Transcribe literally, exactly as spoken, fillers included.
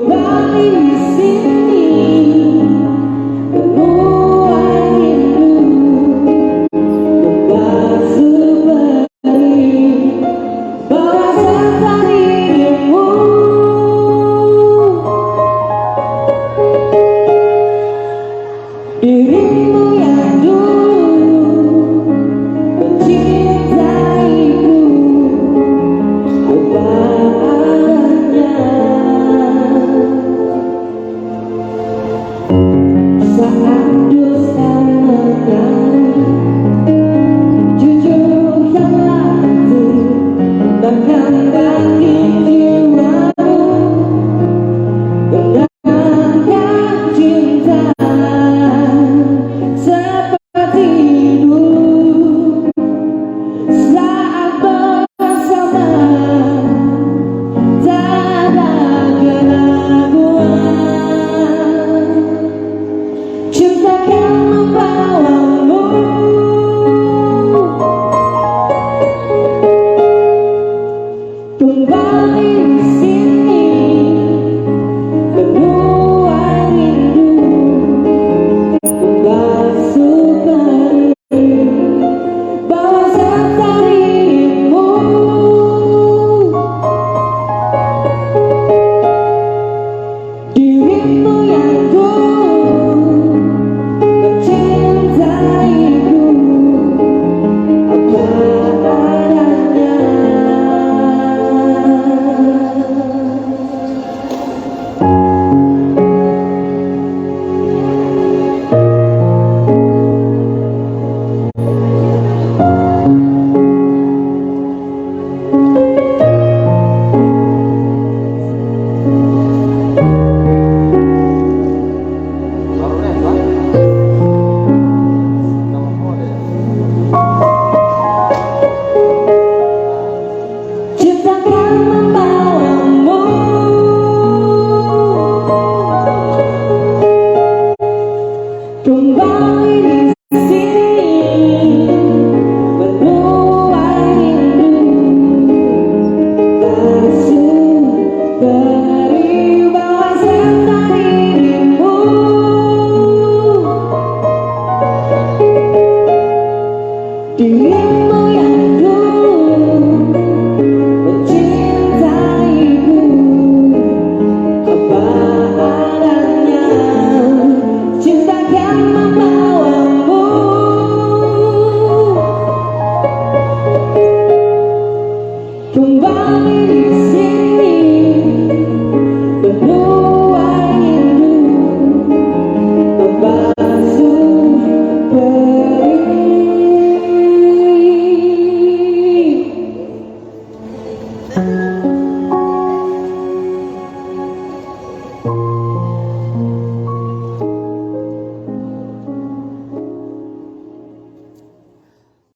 Kembali di sini, menuai rindu, membasuh perih, bahasa dirimu. Dirimu yang dulu mencintaiku, apa adanya. Saat dusta menari, jujurkanlah hati, bahkan bagi jiwamu. Benarkah cinta seperti dulu? Saat bersama, tak ada keraguan. Cintaku membawamu kembali di sini, menuai rindu, membasuh perih, bahasa dirimu. Dirimu yang dulu mencintaiku, apa adanya. Cintaku membawamu kembali di sini, menuai rindu, basuh perih, bahasa dirimu. Dirimu yang dulu mencintaiku, apa adanya, cinta yang membawamu kembali.